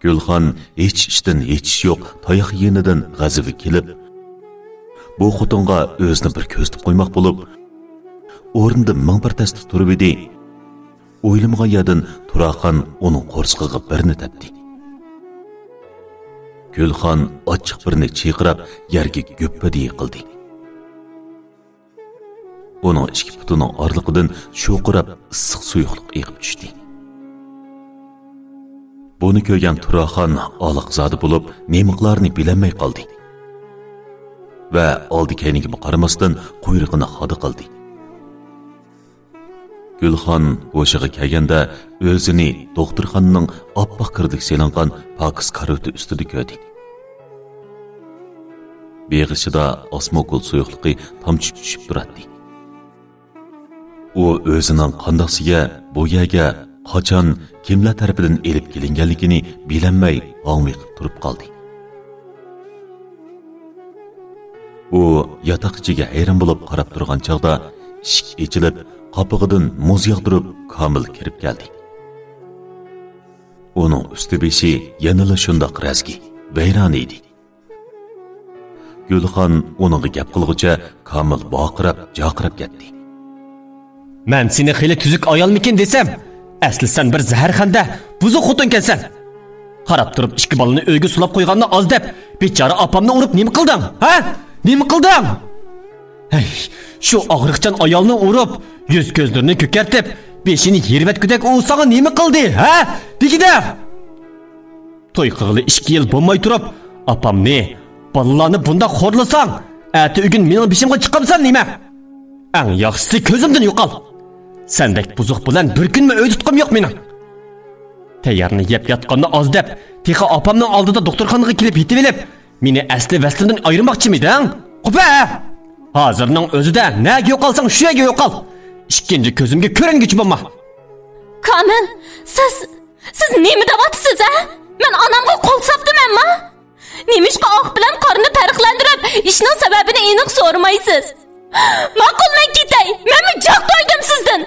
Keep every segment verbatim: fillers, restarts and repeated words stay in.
گۈلخان ھېچ ئىشتىن ھېچ ئىش يوق تاياق يېگىنىدىن غەزىپى كېلىپ، بۇ خوتۇنغا ئۆزىنى بىر كۆرسىتىپ قويماق بولۇپ، ئورنىدىن مىڭ بىر تەستە تۇرۇپ ئىدى. ئويلىمىغان يەردىن تۇراخان ئۇنىڭ قورسىقىغا بىرنى تەپتى. گۈلخان ئاچچىق بىرنى چىرقىراپ يەرگە گۈپپىدە يىقىلدى. ئۇنىڭ ئىككى پۇتىنىڭ ئارىلىقىدىن شوقىراپ ئىسسىق سۇيۇقلۇق ئېقىپ چۈشتى. بۇنى كۆرگەن تۇراخان ئالىقزادە بولۇپ، نېمە قىلارىنى بىلەلمەي قالدى ۋە ئالدى كەينىگىمۇ قارىماستىن، قۇيرۇقىنى خادا قىلدى. گۈلخان ھوشىغا كەلگەندە، ئۆزىنى دوختۇرخانىنىڭ ئاپئاق كىردىكى سېلىنغان پاكىز كارىۋىتى ئۈستىدە كۆردى. بېغىشىدا ئاسما گۈل سۇيۇقلۇقى تامچىپ چۈشۈپ تۇراتتى. ئۇ ئۆزىنىڭ قانداقسىگە، بۇ يەرگە، قاچان، كىملەر تەرىپىدىن ئېلىپ كېلىنگەنلىكىنى بىلەلمەي ھاڭۋېقىپ تۇرۇپ قالدى. ئۇ ياتاق ئىچىگە ھەيران بولۇپ قاراپ تۇرغان چاغدا، ئىشىك ئېچىلىپ، قاپىقىدىن مۇز ياغدۇرۇپ، كامىل كىرىپ كەلدى. ئۇنىڭ ئۈستى بېشى يەنىلا شۇنداق رەزگى، ۋەيران ئىدى. گۈلخان ئۇنىڭغا گەپ قىلغۇچە، كامىل ۋارقىراپ، جارقىراپ كەتتى. مەن سېنى خېلى تۈزۈك ئايالمىكىن دېسەم، ئەسلى سەن بىر زەھەرخەندە، بۇزۇق خوتۇنكەنسەن. قاراپ تۇرۇپ ئىككى بالىنى ئۆيگە سولاپ قويغاننى ئاز دەپ، بىچارە ئاپامنى ئۇرۇپ نېمە قىلدىڭ؟ ھە؟ نېمە قىلدىڭ؟ ھەي، شۇ ئاغرىقچان ئايالنى ئۇرۇپ، يۈز-كۆزلىرىنى كۆكەرتىپ، بېشىنى يېرىۋەتكۈدەك ئۇ ساڭا نېمە قىلدى، ھە؟ دېگىنە! توي قىلغىلى ئىككى يىل بولماي تۇرۇپ، ئاپامنى، بالىلارنى بۇنداق خورلىساڭ، ئەتە-ئۆگۈن مېنىڭ بېشىمغا چىقامسەن نېمە؟ ئەڭ ياخشىسى كۆزۈمدىن يوقال. سەندەك بۇزۇق بىلەن بىر كۈنمۇ ئۆي تۇتقۇم يوق مېنىڭ. تەييارنى يەپ ياتقاننى ئاز دەپ، تېخى ئاپامنىڭ ئالدىدا دوختۇرخانىغا كېلىپ يېتىۋېلىپ، مېنى ئەسلى ۋەسلىمدىن ئايرىماقچىمىدىڭ؟ قوپە! ھازىرنىڭ ئۆزىدە نەگە يوقالساڭ، شۇ يەرگە يوقال. ئىككىنچى كۆزۈمگە كۆرۈنگۈچى بولما. كامىل، سىز، سىز نېمە دەۋاتىسىز، ھە؟ مەن ئانامغا قول ساپتىمەنما؟ نېمىشقا ئاق بىلەن قارىنى پەرقلەندۈرۈپ، ئىشنىڭ سەۋەبىنى ئېنىق سورىمايسىز؟ ماقۇل، مەن كېتەي. مەنمۇ جاق تويدۇم سىزدىن.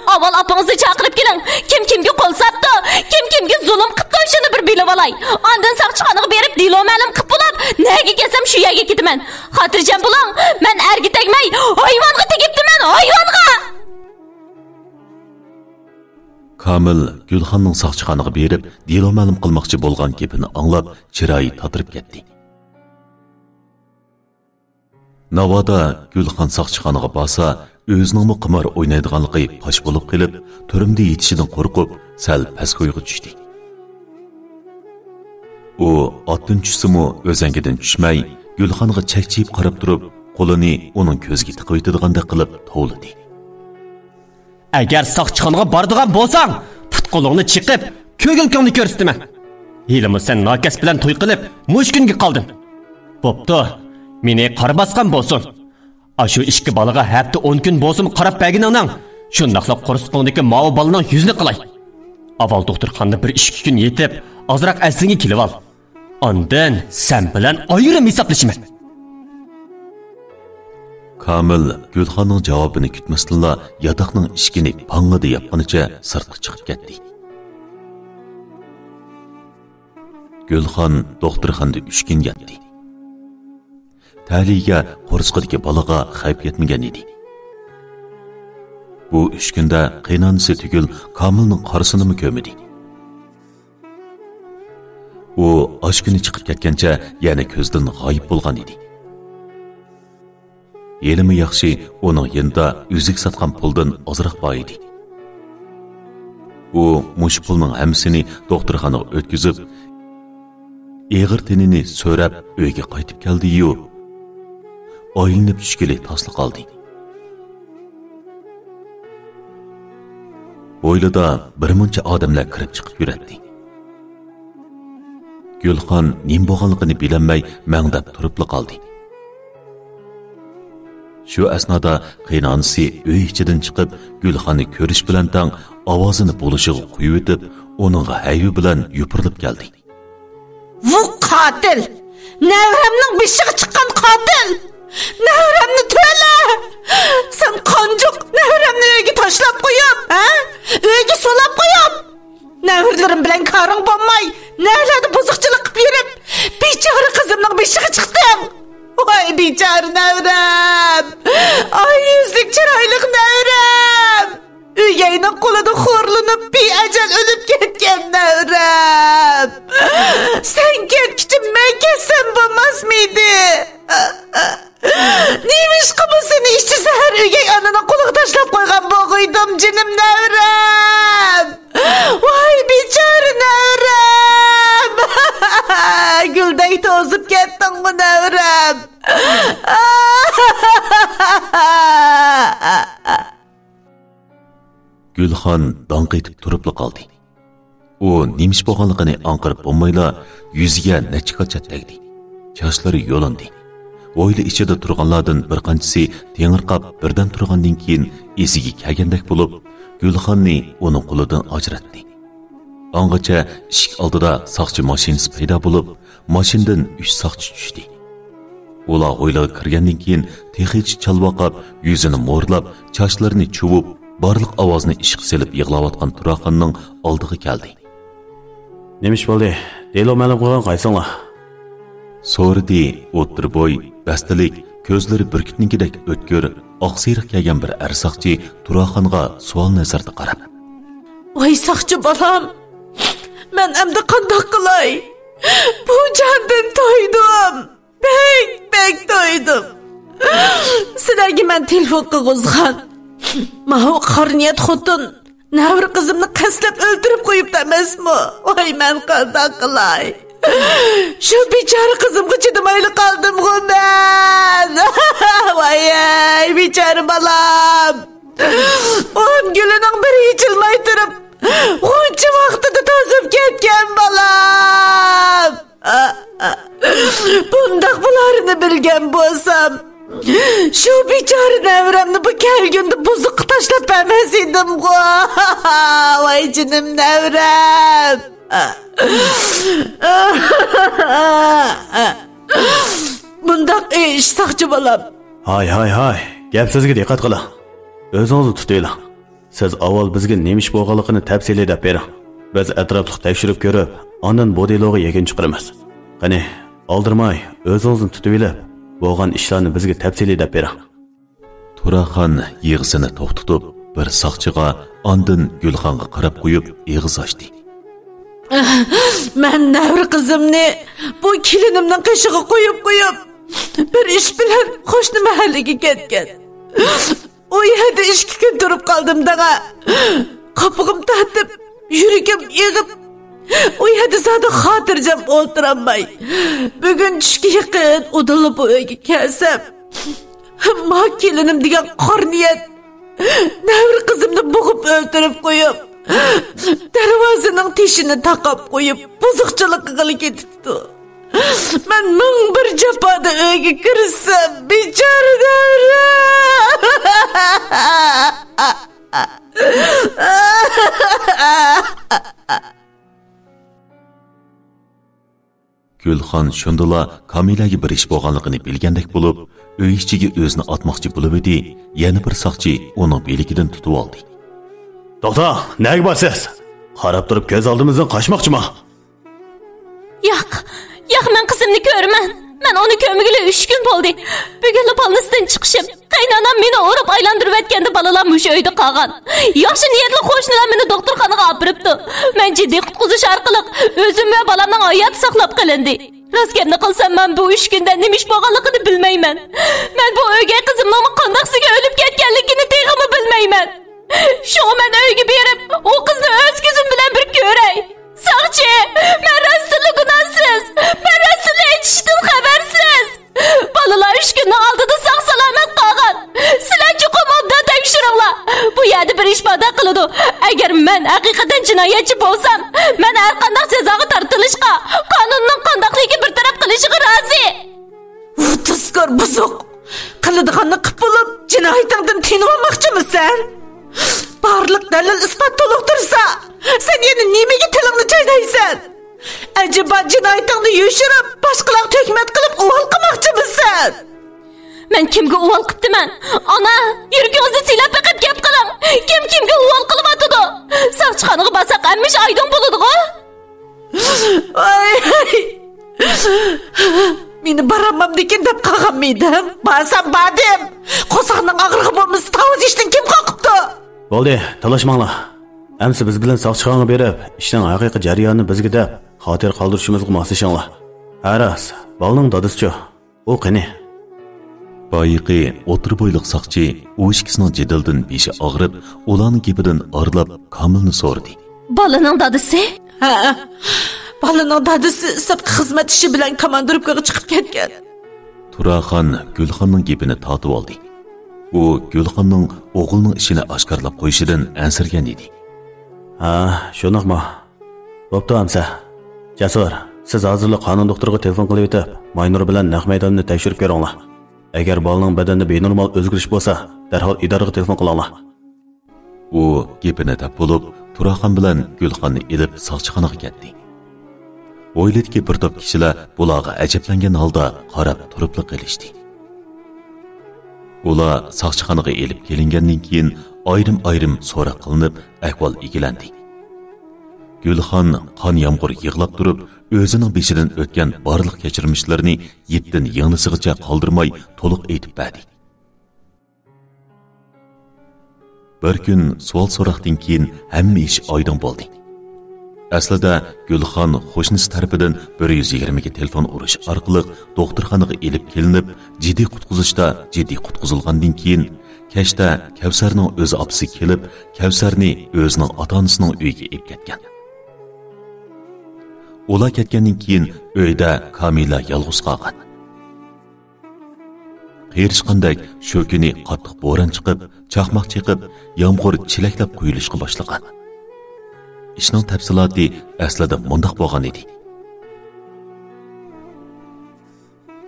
ئاۋۋال ئاپىڭىزنى چاقىرىپ كېلىڭ. كىم كىمگە قول ساپتۇ، كىم كىمگە زۇلۇم قىپتۇ، شۇنى بىر بىلىۋالاي. ئاندىن ساقچىخانىغا بېرىپ دېلو مەلۇم قىپ بولۇپ، نەگە كەلسەم شۇ يەرگە كېتىمەن. خاتىرجەم بولۇڭ، مەن ئەرگە تەگمەي، ھايۋانغا تېگىپتىمەن، ھايۋانغا! كامىل گۈلخاننىڭ ساقچىخانىغا بېرىپ دېلو مەلۇم قىلماقچى بولغان گېپىنى ئاڭلاپ، چىرايى تاتىرىپ كەتتى. ناۋادا گۈلخان ساقچىخانىغا بارسا، ئۆزىنىڭمۇ قىمار ئوينايدىغانلىقى پاش بولۇپ قېلىپ، تۈرمىدە يېتىشىدىن قورقۇپ، سەل پەس كويغا چۈشتى. ئۇ ئاتتىن چۈشسىمۇ، ئۆزەڭگىدىن چۈشمەي، گۈلخانغا چەكچىيىپ قاراپ تۇرۇپ، قولىنى ئۇنىڭ كۆزىگە تىقىۋېتىدىغاندەك قىلىپ توۋلىدى. ئەگەر ساقچىخانىغا بارىدىغان بولساڭ، پۇت-قولۇڭنى چېقىپ، كۆرگۈلكۈڭنى كۆرسىتىمەن. ھېلىمۇ سەن ناكەس بىلەن توي قىلىپ، مۇشۇ كۈنگە قالدىڭ. بوپتۇ، مېنى قارا باسقان بولسۇن. ئاشۇ ئىككى بالىغا ھەپتە ئون كۈن بولسىمۇ قاراپ بەرگىنىڭنىڭ، شۇنداقلا قورسىقىڭدىكى ماۋۇ بالىنىڭ يۈزىنى قىلاي. ئاۋۋال دوختۇرخانىدا بىر ئىككى كۈن يېتىپ، ئازراق ئەسلىڭگە كېلىۋال. ئاندىن سەن بىلەن ئايرىم ھېسابلىشىمەن. كامىل گۈلخاننىڭ جاۋابىنى كۈتمەستىنلا ياتاقنىڭ ئىشىكىنى پاڭڭىدە ياپقىنىچە سىرتقا چىقىپ كەتتى. گۈلخان دوختۇرخانىدا ئۈچ كۈن ياتتى. تەلىيىگە، قورسىقىدىكى بالىغا خەۋپ يەتمىگەن ئىدى. بۇ ئۈچ كۈندە قېينانىسى تۈگۈل كامىلنىڭ قارىسىنىمۇ كۆرمىدى. ئۇ ئاشۇ كۈنى چىقىپ كەتكەنچە يەنە كۆزدىن غايىب بولغان ئىدى. ھېلىمۇ ياخشى، ئۇنىڭ يېنىدا ئۈزۈك ساتقان پۇلدىن ئازراق بار ئىدى. ئۇ مۇشۇ پۇلنىڭ ھەممىسىنى دوختۇرخانىغا ئۆتكۈزۈپ، ئېغىر تېنىنى سۆرەپ ئۆيگە قايتىپ كەلدى-يۇ، ئايلىنىپ چۈشكىلى تاسلا قالدى. ھويلىدا بىرمۇنچە ئادەملەر كىرىپ چىقىپ يۈرەتتى. گۈلخان نېمە بولغانلىقىنى بىلەلمەي مەڭدەپ تۇرۇپلا قالدى. شۇ ئەسنادا قېينانىسى ئۆي ئىچىدىن چىقىپ، گۈلخاننى كۆرۈش بىلەن تەڭ ئاۋازىنى بولۇشىغا قويۇۋېتىپ، ئۇنىڭغا ھەيۋە بىلەن يوپۇرۇلۇپ كەلدى. ۋۇ قاتىل! نەۋرەمنىڭ بېشىغا چىققان قاتىل! نەۋرەمنى تۆلە! سەن قانجۇق نەۋرەمنى ئۆيگە تاشلاپ قويۇپ، ھە؟ ئۆيگە سولاپ قويۇپ! نەۋرىلىرىم بىلەن كارىڭ بولماي، نەلەردە گۈلدەك توزۇپ كەتتىڭمۇ، نەۋرەم؟ گۈلخان داڭ قېتىپ تۇرۇپلا قالدى. ئۇ نېمە ئىش بولغانلىقىنى ئاڭقىرىپ بولمايلا، يۈزىگە نەچچە كاچات تەگدى. چاچلىرى يۇلۇندى. ھويلا ئىچىدە تۇرغانلاردىن بىر قانچىسى تېڭىرقاپ بىردەم تۇرغاندىن كېيىن ئېسىگە كەلگەندەك بولۇپ، گۈلخاننى ئۇنىڭ قولىدىن ئاجراتتى. ئاڭغىچە ئىشىك ئالدىدا ساقچى ماشىنىسى پەيدا بولۇپ، ماشىنىدىن ئۈچ ساقچى چۈشتى. ئۇلار ھويلىغا كىرگەندىن كېيىن تېخىچە چالۋاقاپ، يۈزىنى مورلاپ، چاچلىرىنى چۇۋۇپ، بارلىق ئاۋازنى ئىشقا سېلىپ يىغلاۋاتقان تۇراخاننىڭ ئالدىغا كەلدى. نېمە ئىش بولدى؟ دېلو مەلۇم قىلغان قايسىڭلار؟ سورىدى ئوتتۇرا بوي، بەستلىك، كۆزلىرى بۈركۈتنىڭكىدەك ئۆتكۈر، ئاقسېرىق كىيگەن بىر ئەر ساقچى تۇراخانغا سوئال نەزىرىدە قاراپ. ۋاي ساقچى بالام، مەن ئەمدى قانداق قىلاي؟ بۇ جاندىن تويدۇم. بەك، بەك تويدۇم. سىلەرگە مەن تېلېفون قىلغۇزغان. ماۋۇ قارا نىيەت خوتۇن نەۋرە قىزىمنى قەستلەپ ئۆلتۈرۈپ قويۇپتۇ ئەمەسمۇ؟ ۋاي، مەن قانداق قىلاي؟ شۇ بىچارە قىزىمغا چىدىمايلا قالدىمغۇ مەن. ۋاي، ئەي، بىچارە بالام. ئون گۈلىنىڭ بىرى ئېچىلماي تۇرۇپ، غۇنچە ۋاقتىدا توزۇپ كەتكەن بالام. بۇنداق بولارىنى بىلگەن بولسام، شۇ بىچارە نەۋرەمنى بۇ كەلگۈندە بۇزۇققا تاشلاپ بەرمەس ئىدىمغۇ. ۋاي جېنىم نەۋرەم. بۇنداق ئىش ساقچى بالام. ھاي، ھاي، ھاي، گەپ سۆزگە دىققەت قىلىڭ. ئۆزىڭىزنى تۇتۇۋېلىڭ. سىز ئاۋۋال بىزگە نېمە ئىش بولغانلىقىنى تەپسىلىي دەپ بېرىڭ. بىز ئەتراپلىق تەكشۈرۈپ كۆرۈپ، ئاندىن بۇ دېلوغا يەكۈن چىقىرىمىز. قېنى، ئالدىرىماي، ئۆزىڭىزنى تۇتۇۋېلىپ، بولغان ئىشلارنى بىزگە تەپسىلىي دەپ بېرىڭ. تۇراخان يىغىسىنى توختىتىپ، بىر ساقچىغا، ئاندىن گۈلخانغا قاراپ قويۇپ، ئېغىز ئاچتى. مەن نەۋرە قىزىمنى بۇ كېلىنىمنىڭ قېشىغا قويۇپ قويۇپ، بىر ئىش بىلەن قوشنا مەھەللىگە كەتكەن. ئۇ يەردە ئىككى كۈن تۇرۇپ قالدىم دەڭە. قاپىقىم تارتىپ، يۈرىكىم ئېغىپ، ئۇ يەردە زادى خاتىرجەم ئولتۇرالماي، بۈگۈن چۈشكە يېقىن ئۇدۇللا بۇ ئۆيگە كەلسەم، ما كېلىنىم دېگەن قارا نىيەت نەۋرە قىزىمنى بوغۇپ ئۆلتۈرۈپ قويۇپ، دەرۋازىنىڭ تېشىنى تاقاپ قويۇپ، بۇزۇقچىلىق قىلغىلى كېتىپتۇ. مەن مىڭ بىر جاپادا ئۆيگە كىرسەم، بىچارە نەۋرە. گۈلخان شۇندىلا كامىلەگە بىر ئىش بولغانلىقىنى بىلگەندەك بولۇپ، ئۆي ئىچىگە ئۆزىنى ئاتماقچى بولۇۋىدى، يەنە بىر ساقچى ئۇنىڭ بىلىكىدىن تۇتۇۋالدى. توختا، نەگە بارىسىز؟ قاراپ تۇرۇپ كۆز ئالدىمىزدىن قاچماقچىما؟ ياق، ياق، مەن قىزىمنى كۆرىمەن. مەن ئۇنى كۆرمىگىلى ئۈچ كۈن بولدى. بۈگۈنلا بالنىستىن چىقىشىم. قېيىنئانام مېنى ئۇرۇپ ئايلاندۇرۇۋەتكەندە بالىلار مۇشۇ ئۆيدە قالغان. ياخشى نىيەتلىك قوشنىلار مېنى دوختۇرخانىغا ئاپىرىپتۇ. مەن جىددىي قۇتقۇزۇش ئارقىلىق ئۆزۈم ۋە بالامنىڭ ھاياتى ساقلاپ قېلىندى. راست گەپنى قىلسام، مەن بۇ ئۈچ كۈندە نېمە ئىش بولغانلىقىنى بىلمەيمەن. مەن بۇ ئۆگەي قىزىمنىڭمۇ قانداق سىگە ئۆلۈپ كەتكەنلىكىنى تېخىمۇ بىلمەيمەن. شۇڭا مەن ئۆيگە بېرىپ، ئۇ قىزنى ئۆز كۆزۈم بىلەن بىر كۆرەي. ساقچى، مەن راستتىنلا گۇناھسىز، مەن راستتىنلا ئېچىشتىن خەۋەرسىز. بالىلار ئۈچ كۈننىڭ ئالدىدا ساق-سالامەت قالغان. سىلەر چوقۇم ئوبدان تەكشۈرۈڭلار. بۇ يەردە بىر ئىش پەيدا قىلىدۇ. ئەگەر مەن ھەقىقەتەن جىنايەتچى بولسام، مەن ھەر قانداق جازاغا تارتىلىشقا، قانۇننىڭ قانداقلىكى بىر تەرەپ قىلىشىغا رازى. ۋۇ تۇزكور بۇزۇق! قىلىدىغاننى قىپ بولۇپ، جىنايىتىڭدىن تىنىۋالماقچىمىسەن؟ بارلىق دەلىل-ئىسپات تولۇقتۇرسا، سەن يەنە نېمىگە تىلىڭنى چاينايسەن؟ ئەجەبا جىنايىتىڭنى يوشۇرۇپ، باشقىلارغا تۆھمەت قىلىپ ئۇۋال قىلماقچىمىسەن؟ مەن كىمگە ئۇۋال قىپتىمەن؟ ئانا، يۈرىكىڭىزنى سىلاپ بېقىپ گەپ قىلىڭ. كىم كىمگە ئۇۋال قىلىۋاتىدۇ؟ ساقچىخانىغا بارساق ھەممە ئىش ئايدىڭ بولىدىغۇ؟ ۋاي! مېنى بارالمامدىكىن دەپ قالغانمىدىم؟ بارسام باردىم. قورساقنىڭ ئاغرىقى بولمىسا، تاۋۇز ئىشتىن كىم قورقۇپتۇ؟ بولدى، تالاشماڭلار. ئەمسە بىز بىلەن ساقچىخانىغا بېرىپ، ئىشنىڭ ھەقىقىي جەريانىنى بىزگە دەپ، خاتىرە قالدۇرۇشىمىزغا ماسلىشىڭلار. ھە راست، بالىنىڭ دادىسىچۇ؟ ئۇ قېنى؟ بايىقى ئوتتۇرا بويلۇق ساقچى ئۇ ئىككىسىنىڭ جېدىلىدىن بېشى ئاغرىپ، ئۇلارنىڭ گېپىدىن ئارىلاپ كامىلنى سورىدى. بالىنىڭ دادىسى؟ ھە، بالىنىڭ دادىسى سىرتقا خىزمەت ئىشى بىلەن كاماندىروپكىغا چىقىپ كەتكەن. تۇراخان گۈلخاننىڭ گېپىنى تارتىۋالدى. ئۇ گۈلخاننىڭ ئوغلىنىڭ ئىشىنى ئاشكارىلاپ قويۇشىدىن ئەنسىرىگەن ئىدى. ھا، شۇنداقمۇ؟ بوپتۇ ئەمسە. جەسۇر، سىز ھازىرلا قانۇن دوختۇرىغا تېلېفون قىلىۋېتىپ، ماينۇر بىلەن نەق مەيداننى تەكشۈرۈپ كۆرۈڭلار. ئەگەر بالىنىڭ بەدەندە بىنورمال ئۆزگىرىش بولسا، دەرھال ئىدارىگە تېلېفون قىلىڭلار. ئۇ گېپىنى دەپ بولۇپ، تۇراخان بىلەن گۈلخاننى ئېلىپ ساقچىخانىغا كەتتى. ھويلىدىكى بىر توپ كىشىلەر بۇلارغا ئەجەبلەنگەن ھالدا قاراپ تۇرۇپلا قېلىشتى. ئۇلار ساقچىخانىغا ئېلىپ كېلىنگەندىن كېيىن، ئايرىم-ئايرىم سوراق قىلىنىپ، ئەھۋال ئىگىلەندى. گۈلخان قان يامغۇر يىغلاپ تۇرۇپ، ئۆزىنىڭ بېشىدىن ئۆتكەن بارلىق كەچۈرمىشلىرىنى يىپتىن يىڭنىسىغىچە قالدۇرماي تولۇق ئېيتىپ بەردى. بىر كۈن سوئال-سوراقتىن كېيىن ھەممە ئىش ئايدىڭ بولدى. ئەسلىدە گۈلخان قوشنىسى تەرىپىدىن بىر يۈز يىگىرمىگە تېلېفون ئۇرۇش ئارقىلىق دوختۇرخانىغا ئېلىپ كېلىنىپ، جىددىي قۇتقۇزۇشتا جىددىي قۇتقۇزۇلغاندىن كېيىن، كەچتە كەۋسەرنىڭ ئۆز ئاپىسى كېلىپ، كەۋسەرنى ئۆزىنىڭ ئاتا-ئانىسىنىڭ ئۆيىگە ئېلىپ كەتكەن. ئۇلار كەتكەندىن كېيىن ئۆيدە كامىلە يالغۇز قالغان. قېرىشقاندەك شۇ كۈنى قاتتىق بوران چىقىپ، چاقماق چېقىپ، يامغۇر چېلەكلەپ قۇيۇلۇشقا باشلىغان. ئىشنىڭ تەپسىلاتى ئەسلىدە مۇنداق بولغان ئىدى.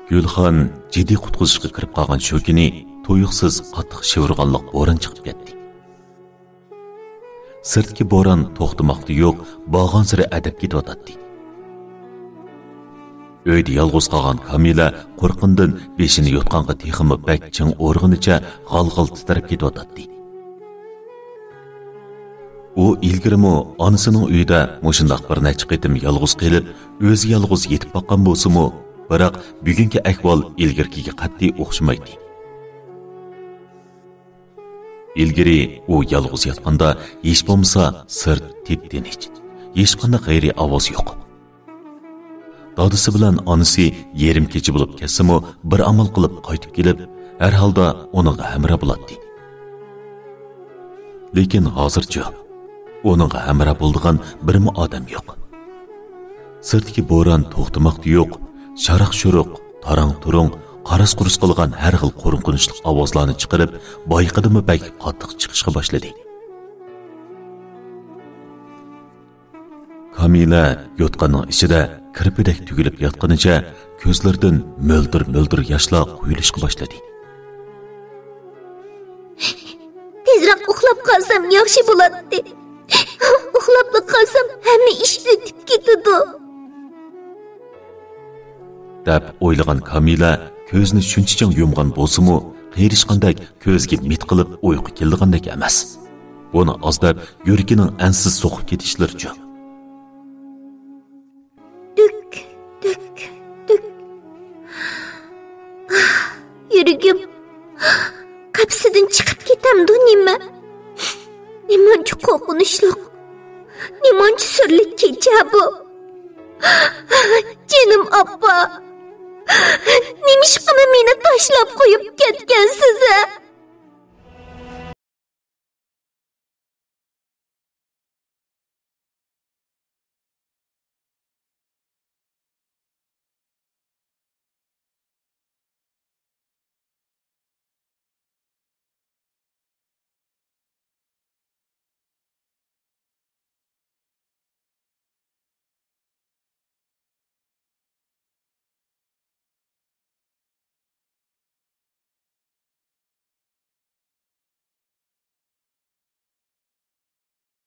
گۈلخان جىددىي قۇتقۇزۇشقا كىرىپ قالغان شۇ كۈنى تۇيۇقسىز قاتتىق شىۋىرغانلىق بوران چىقىپ كەتتى. سىرتتىكى بوران توختىماقتا يوق، بارغانسېرى ئەدەپ كېتىۋاتاتتى. ئۆيدە يالغۇز قالغان كامىلە قورققىنىدىن بېشىنى يوتقانغا تېخىمۇ بەك چىڭ ئۇرغىنىچە غال-غال تىترەپ كېتىۋاتاتتى. ئۇ ئىلگىرىمۇ ئانىسىنىڭ ئۆيىدە مۇشۇنداق بىر نەچچە قېتىم يالغۇز قېلىپ، ئۆزى يالغۇز يېتىپ باققان بولسىمۇ، بىراق بۈگۈنكى ئەھۋال ئىلگىرىكىگە قەتئىي ئوخشىمايتتى. ئىلگىرى ئۇ يالغۇز ياتقاندا ھېچ بولمىسا سىرت تىپتىنچ، ھېچقانداق غەيرىي ئاۋاز يوق. دادىسى بىلەن ئانىسى يېرىم كېچە بولۇپ كەتسىمۇ، بىر ئامال قىلىپ قايتىپ كېلىپ، ھەر ھالدا ئۇنىڭغا ھەمراھ بولاتتى. لېكىن ھازىرچۇ؟ ئۇنىڭغا ھەمراھ بولىدىغان بىرمۇ ئادەم يوق. سىرتتىكى بوران توختىماقتا يوق، شاراق-شۇرۇق، تاراڭ-تۇرۇڭ، قاراس-قۇرۇس قىلغان ھەر خىل قورقۇنچلۇق ئاۋازلارنى چىقىرىپ، بايىقىدىنمۇ بەك قاتتىق چىقىشقا باشلىدى. كامىلە يوتقاننىڭ ئىچىدە كىرپىدەك تۈگۈلۈپ ياتقىنىچە كۆزلىرىدىن مۆلدۈر-مۆلدۈر ياشلار قۇيۇلۇشقا باشلىدى. تېزرەك ئۇخلاپ قالسام ياخشى بولاتتى. ئۇخلاپلا قالسام ھەممە ئىش ئۆتۈپ كېتىدۇ. دەپ ئويلىغان كامىلە كۆزىنى شۇنچە چىڭ يۇمغان بولسىمۇ، قېرىشقاندەك كۆزىگە مىت قىلىپ ئۇيقۇ كېلىدىغاندەك ئەمەس. بۇنى ئاز دەپ يۈرىكىنىڭ ئەنسىز سوقۇپ كېتىشلىرىچۇ؟ دۈك، دۈك، دۈك. ئاھ، يۈرىكىم قەپىسىدىن چىقىپ كېتەمدۇ نېمە؟ نېمانچە قورقۇنچلۇق، نېمانچە سۈرلۈك كېچە بۇ. جېنىم ئاپا، نېمىشقىمۇ مېنى تاشلاپ قويۇپ كەتكەنسىز ھە؟